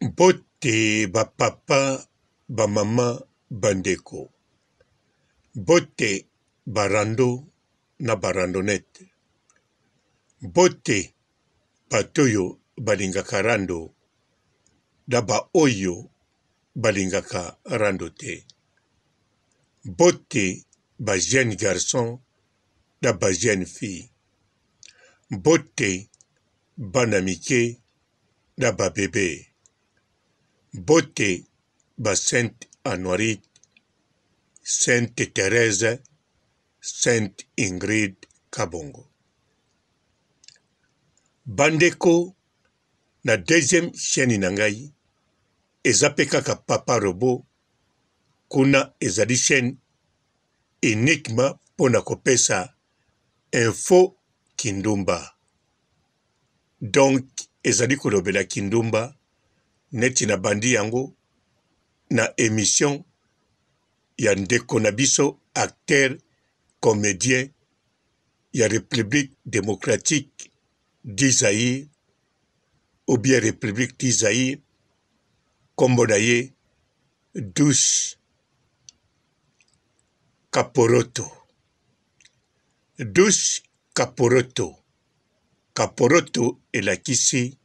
Mbote ba papa, ba mama, ba ndeko. Mbote ba rando na ba randonnette. Mbote bato oyo balingaka rando na ba oyo balingaka rando te. Mbote ba jeunes garçons na ba jeunes filles. Mbote bana mike na ba bebe. Mbote ba sainte Anuarite, sainte Therèse, sainte Ingrid Kabongo. Bandeko na deuxième chaîne na ngai eza pe kaka papa robot kuna ezali chaîne uniquement mpo na kopesa info kindumba. Donc ezali kolobela kindumba neti na bandi yango na emission ya ndeko na biso acteur comedien ya Republique democratique du Zaïre ou bien Republique du Zaïre kombo na ye Douce Kaporoto Douce Kaporoto Kaporoto elakisi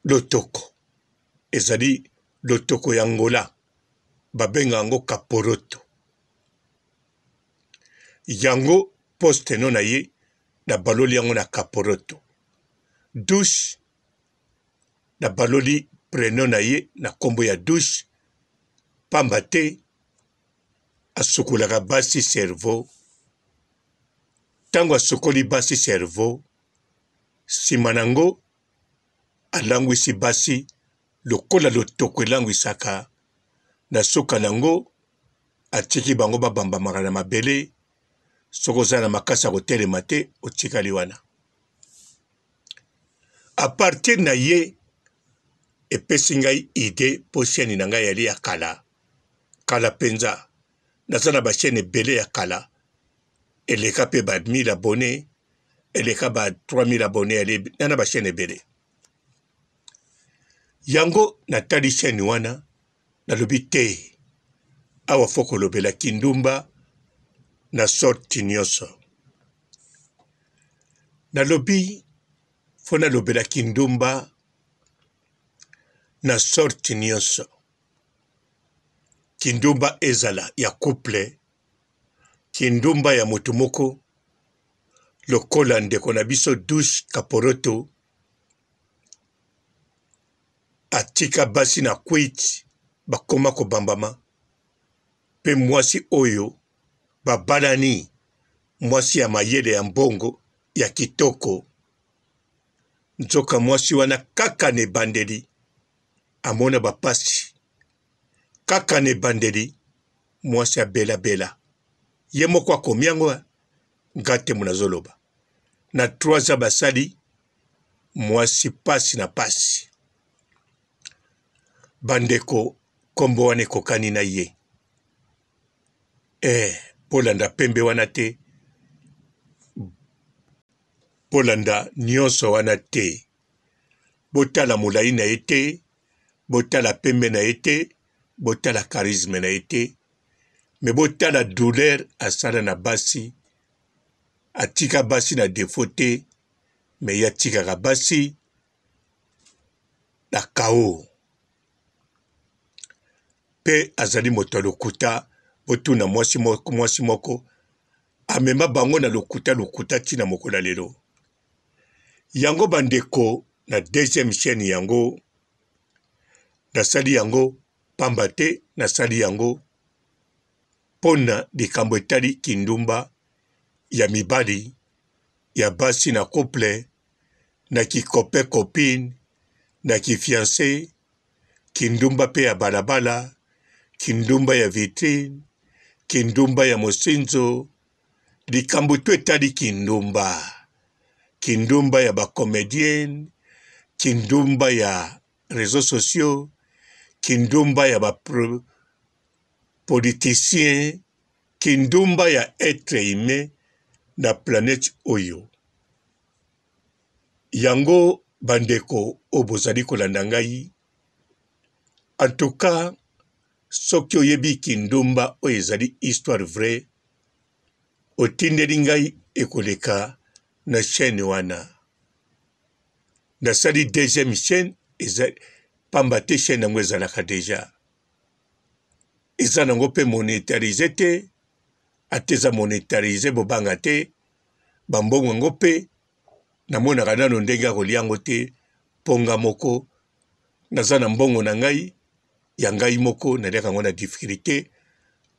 lotoko. Ezali lotoko ya Angola, babenga yango kaporoto. Yango poste no na ye nabaloli yango na kaporoto. Douche nabaloli prenom na ye na kombo ya douche pamba te asukolaka basi cerveau. Ntango asukoli basi cerveau, nsima na yango alangwisi basi lokola lotoko elangwisaka. Na suka na yango, atiki bango babambamaka na mabele. Soki oza na makasi ya kotelema te, otikali wana. A partir na ye, epesi ngai idee mpo chaine na ngai yali ya kala kala mpenza. Naza na ba chaine ebele ya kala eleka pe ba 1000 abonnes, eleka ba 3000 abonnes, yali na ba chaine ebele. Yango natali chaine wana nalobi te awa fo kolobela kindumba na sorte nyonso. Nalobi fo nalobela kindumba na sorte nyonso. Kindumba ezala ya couple, kindumba ya moto moko lokola ndeko na biso Douche Kaporoto atika basi na kwiti bakoma kobambama, mpe mwasi oyo babalani, mwasi ya mayele ya mbongo ya kitoko, nzoka mwasi wana kaka na ebandeli amona bapasi, kaka na ebandeli mwasi abela bela, ye moko akomi yango nga te munazoloba na 3 ans basali mwasi pasi na pasi. Bandeko kombo wana ekokani na ye eh, bolanda pembe wana te, bolanda nyonso wana te, botala molai na ye te, botala pembe na ye te, botala charisme na ye te, me botala douleur asala na basi. Atika basi na defaut te, me ye atikaka basi na chaos. Pe azali moto ya lokuta. Botuna mwasi moko, mwasi moko amema bango na lokuta lokuta ti na mokolo ya lelo. Yango bandeko na deuxième chaîne yango nasali yango pamba te, nasali yango pona likambo etali kindumba ya mibali ya basi na couple, na ki copain copine, na ki fiance, kindumba pe ya balabala, kindumba ya vitrine, kindumba ya mosinzo, likambo to etali kindumba, kindumba ya ba comedienne, kindumba ya reseaux sociaux, kindumba ya ba politiciens, kindumba ya etre humain na planète oyo. Yango Bandeko oyo bozali kolanda ngai, en tout cas soki oyebi kindumba oyo ezali histoire vraie, otindeli ngai ekoleka na chaine wana. Nasali deuxième chaine eza pamba te chaine yango ezalaka deja. Eza nango pe monetarise te, ata eza monetarise bobanga te, ba mbongo yango pe namonaka nano ndenge ya kolia yango te mpo nga moko naza na mbongo na ngai ya ngai moko naliaka yango na difficulté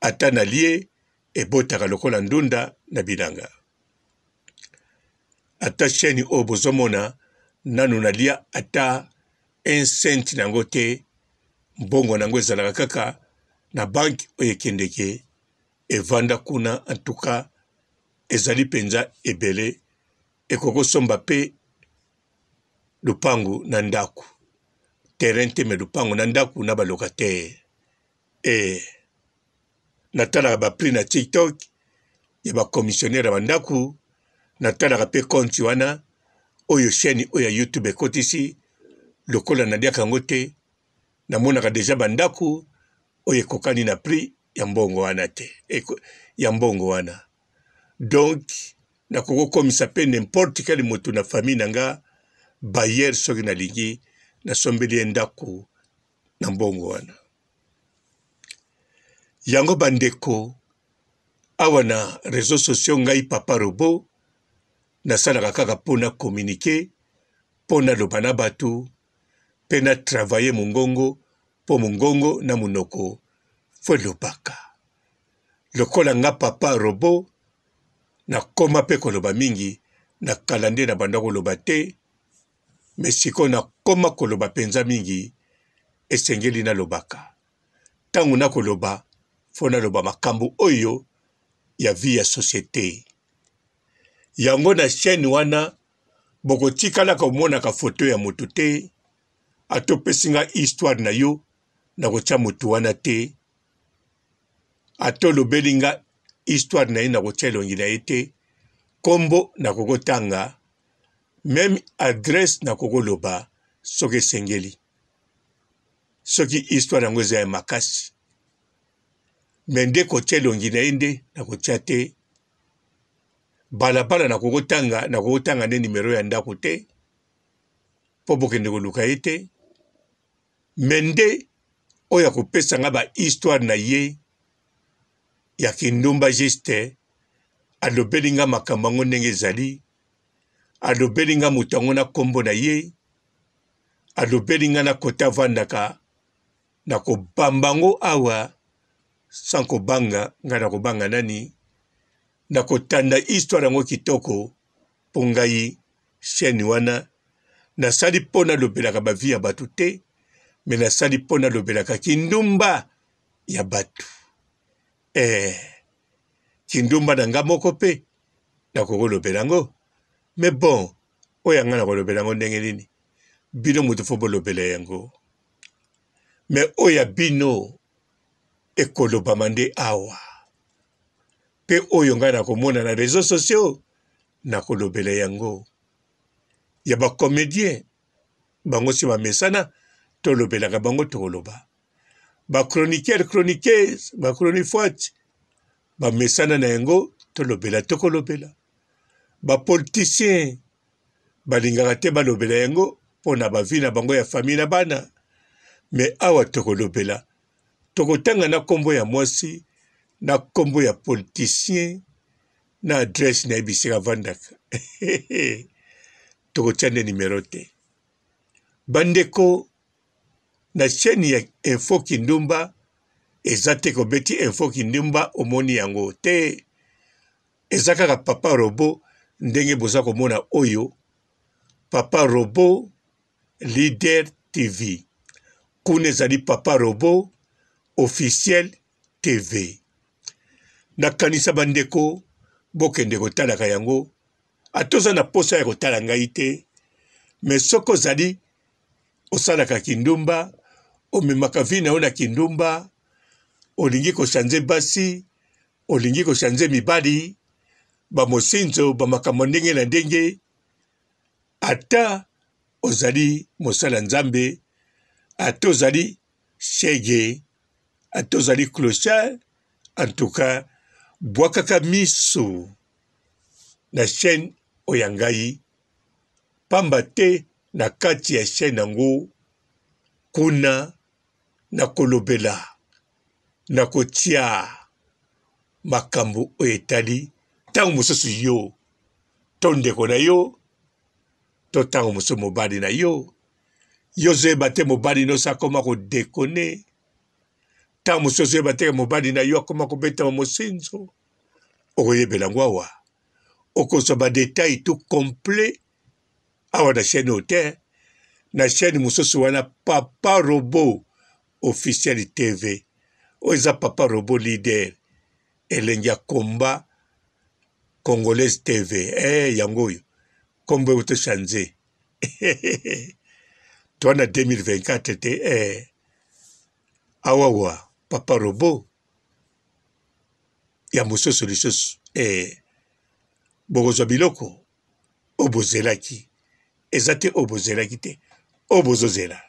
ata nalie ebotaka lokola ndunda na bilanga ata chaîne oyo bozomona nano nalia ata un cent na yango te mbongo na yango ezalaka kaka na banque oyo ekendeke evanda kuna en tout cas ezali mpenza ebele ekoki kosomba mpe lupangu na ndako terrain te me lupangu na ndako na ba locataire eh natalaka ba prix na tiktok ya ba commissionnaire ya bandako natalaka mpe compte wana oyo chaîne oyo ya youtube ekotisi lokola naliaka yango te namonaka deja bandako oyo ekokani na prix ya mbongo wana te ya mbongo wana donc nakoki kokomisa mpe n'importe quel moto na famille na nga bailleur soki nalingi nasombeli ye ndako na mbongo wana yango bandeko awa na réseau sociaux ngai papa robot nasalaka kaka mpo na communiquer mpo naloba na bato mpe na travailler mongongo mpo mongongo na monoko fo elobaka lokola nga papa robot nakoma mpe koloba mingi na kala nde nabanda koloba te me sikoyo nakoma koloba mpenza mingi esengeli nalobaka ntango nakoloba fo naloba makambo oyo ya vie ya societe yango na chaîne wana bokotikala komonaka foto ya moto te ata opesi nga histoire na yo nakotia moto wana te ata olobeli nga histoire na ye nakotia elongi na ye te kombo nakokotanga meme adresse nakokoloba soki esengeli soki histoire yango eza ya makasi me nde kotia elongi na ye nde nakotia te balabala nakokotanga nakokotanga nde nimero ya ndako te mpo bokende koluka ye te me nde oyo akopesa nga ba histoire na ye ya kindumba juste alobeli nga makambo yango ndenge ezali alobeli nga moto yango na nkombo na ye alobeli nga na kote avandaka nakobamba yango awa sans kobanga nga nakobanga nani nakotanda histoire yango kitoko mpo ngai chaîne wana nasali mpo nalobelaka ba vie ya bato te me nasali mpo nalobelaka kindumba ya bato eh, kindumba na nga moko mpe nakoki kolobela yango me bon oyo ya nga nakolobela yango ndenge nini bino moto fo bolobela yango me oyo ya bino ekolobama nde awa mpe oyo ngai nakomona na réseaux sociaux nakolobela yango ya ba comedien bango si bamesana tolobelaka bango tokoloba ba chroniqueur chroniqueuse ba chronifuati bamesana na yango tolobela tokolobela ba politicien balingaka te balobela yango mpo na bavi na bango ya famille na bana me awa tokolobela tokotanga na nkombo ya mwasi na nkombo ya politicien na adresse na ye bisika avandaka tokotia nde nimero te bandeko na chaîne ya info kindumba eza te kobeti info kindumba omoni yango te eza kaka papa robot ndenge boza komona oyo papa robot leader tv kuna ezali papa robot officiel TV. Nakanisa bandeko bokende kotalaka yango ata oza na posa ya kotala ngai te me soki ozali osalaka kindumba omemaka vi na yo na kindumba olingi kochange basi olingi kochange mibali bamosinzo bamakambo ndenge na ndenge ata. ozali mosali ya Nzambe, ata ozali shege, ata ozali clochard, en tout cas bwakaka miso na chaîne oyo ya ngai, pamba te na kati ya chaîne yango kuna nakolobela, nakotia makambo oyo etali ntango mosusu yo to ndeko na yo to ntango mosusu mobali na yo. Yo ozoyeba te mobali nyonso akoma kodekone, ntango mosusu ozoyeba te mobali na yo akoma kobetama mosinzo, okoyebela yango awa, okozwa ba detail tout complet awa na chaîne oyo te, na chaîne mosusu wana Papa Robot officiel TV, oyo eza Papa Robot leader, elengi ya combat congolaise TV. Eh, yango oyo kombo euti change toa na 2024 te. Eh, awawa Papa Robot ya mosusu lisusu. Eh, bokozwa biloko oyo bozelaki, eza te oyo bozelaki te, oyo bozozela.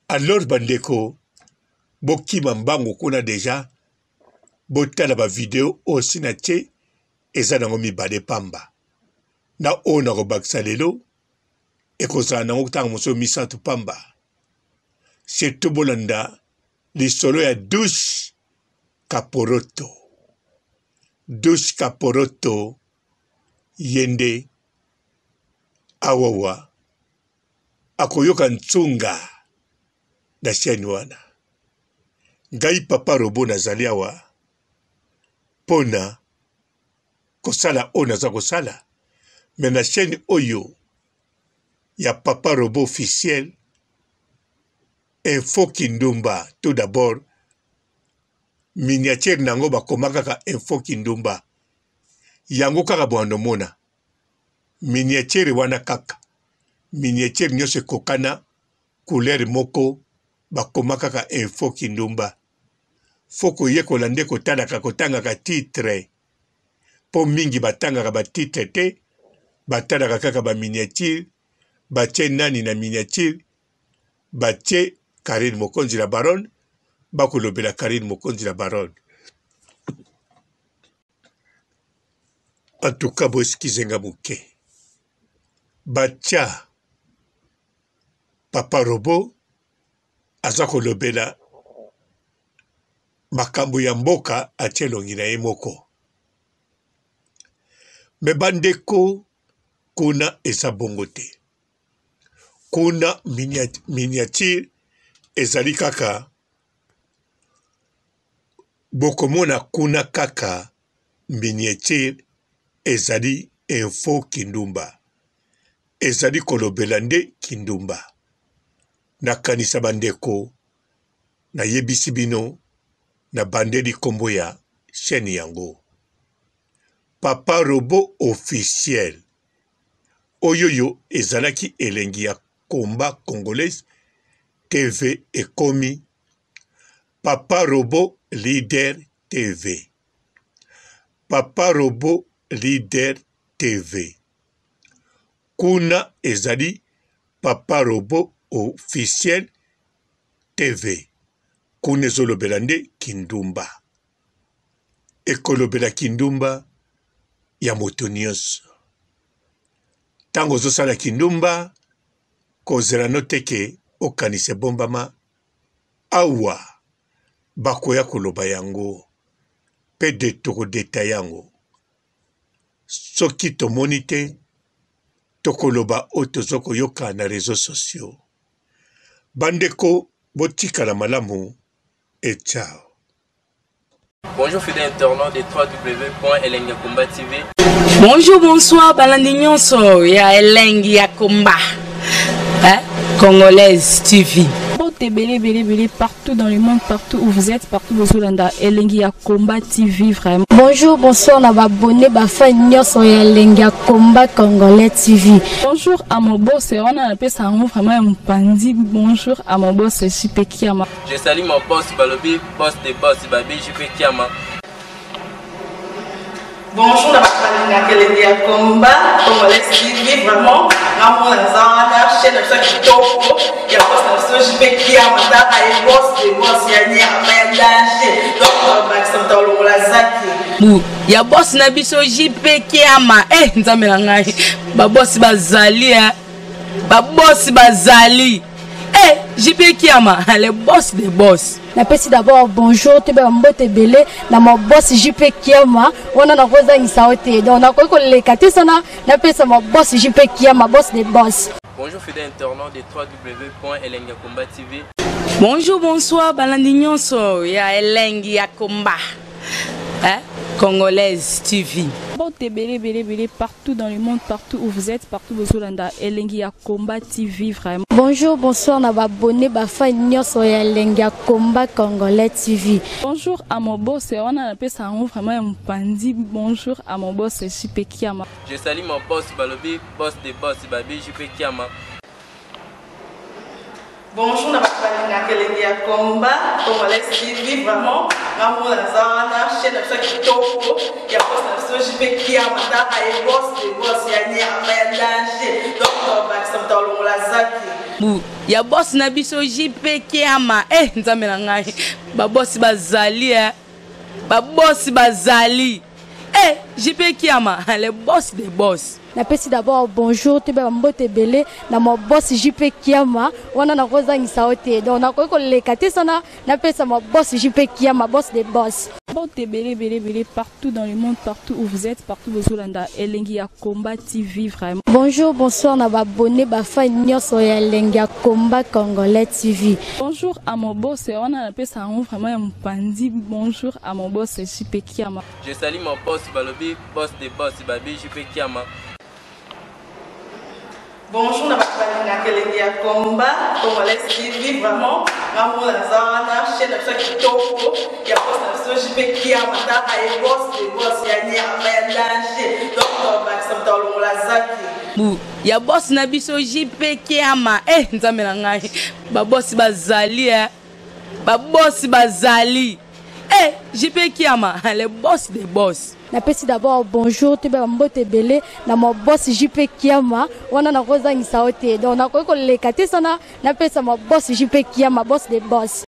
Alors bandeko, bokima mbangu kuna deja, botala ba video oyo si na tie, eza nango mibale pamba, na oyo nakobakisa lelo ekozala nango ntango mosusu misato pamba. Surtout bolanda lisolo ya douche Kaporoto. Douche Kaporoto ye nde awawa akoyoka nsunga na chaîne wana. Ngai Papa Robot nazali awa pona kosala oyo naza kosala, mais na chaîne oyo ya Papa Robot officiel info kindumba tout d'abord miniature na yango bakoma kaka info kindumba, yango kaka bwando mona miniature wana kaka miniature nyonso ekokana couleur moko bakoma kaka info kindumba. Fo koyekola nde kotalaka kotangaka titre, po mingi batangaka ba titre te, batalaka kaka ba miniature, batie nani na miniature, batie Carine Mokonzi la Baronne, bakolobela Carine Mokonzi la Baronne. En tout cas, bo excuse nga moke. Batia Papa Robot aza kolobela makambo ya mboka, atie elongi na ye moko. Me bandeko, kuna eza bongo te. Kuna miniature ezali kaka, bokomona kuna kaka miniature ezali info kindumba, ezali kolobela nde kindumba. Nakanisa bandeko, nayebisi bino nabandeli kombo ya chaîne yango Papa Robot officiel. Oyoyo ezalaki elengi ya combat congolaise TV ekomi Papa Robot leader TV. Papa Robot leader TV. Kuna ezali Papa Robot officiel TV. Kuna ezolobela nde kindumba. Ekolobela kindumba ya moto nyonso. Ntango ozosala kindumba, kozela no te ke okanisa ebombama awa, bakoya koloba yango pe de tokodeta yango. Soki tomoni te, tokoloba oyo tozo koyoka na reseaux sociaux. Bandeko, botikala malamu et ciao. Bonjour fidèles internautes de www.elengiyakomba TV. Bonjour, bonsoir, balandi nyonso ya Elengi ya Komba. Hein? Congolaise TV. Mbote ebele ebele ebele partout dans le monde, partout où vous êtes, partout bozolanda Elengi ya Combat TV vraiment. Bonjour, bonsoir na ba abonné ba fan nyonso ya Elengi ya Combat Congolais TV. Bonjour à mon boss, wana napesa yango vraiment ya mopanzi. Bonjour à mon boss JP Kiama. Je salue mon boss Balobi, boss des boss, Babi JP Kiama. Bonjour na bato balingaka elengi ya combat congolais TV, vraiment ngamona naza wana chaîne na biso ya kitoko ya boss na biso JP Kiama, tala ye boss de boss ya nyama ya danger, donc bakisa moto alongola zaki bu ya boss na biso JP Kiama. Eh, nzambe na ngai, babosi bazali, eh. Babosi bazali, eh, JP Kiama, le boss de boss. Napesi d'abord bonjour, toyeba mbote ebele na ma boss JP Kiama. Wana nakozangisa yo te, donc nakoki koleka te sana napesa ma boss JP Kiama, boss de boss. Bonjour fidèles internautes de www.elengiyakomba TV. Bonjour, bonsoir balandi nyonso ya Elengi ya Komba, hein? Congolaise TV. Mbote ebele ebele ebele partout dans le monde, partout où vous êtes, partout bozolanda Elengi ya Combat TV, vraiment. Bonjour, bonsoir na babone bafan nyonso ya Elengi ya Combat Congolais TV. Bonjour à mon boss, wana napesa yango vraiment ya mopandi. Bonjour à mon boss JP Kiama. Je salue mon boss balobi boss de boss babi JP Kiama. Bonjour na bato balingaka elengi ya combat congolais TV, vraiment ngamona naza wana chaîne na biso ya kitoko ya boss na biso JP Kiama, tala ye boss de boss ya nyama ya danger, donc bakisa moto alongola zaki bu ya boss na biso JP Kiama. Eh, nzambe na ngai, babosi bazali, eh. Babosi bazali, eh, JP Kiama, le boss de boss. Napesi d'abord bonjour, toyeba mbote ebele na ma boss JP Kiama. Wana nakozangisa yo te, donc nakoki koleka te sana napesa ma boss JP Kiama, boss de boss. Mbote ebele ebele ebele partout dans le monde, partout où vous êtes, partout bozolanda Elengi ya Combat TV, vraiment. Bonjour, bonsoir na babone bafan nyonso ya Elengi ya Combat Congolais TV. Bonjour à mon boss, wana napesa yango vraiment ya mopandi. Bonjour à mon boss JP Kiama. Je salue mon boss balobi boss de boss babi JP Kiama. Bonjour na bato balingaka elengi ya combat congolais TV, vraiment ngamona naza wana chaîne na biso ya kitoko ya boss na biso JP Kiama, tala ye boss de boss ya nyama ya danger, donc bakisa moto alongola zaki bu ya boss na biso JP Kiama. Eh, nzambe na ngai, babosi bazali, eh. Babosi bazali, eh, JP Kiama, le boss de boss. Napesi d'abord bonjour, toyeba mbote ebele na ma boss JP Kiama. Wana nakozangisa yo te, donc nakoki koleka te sana napesa ma boss JP Kiama, boss de boss.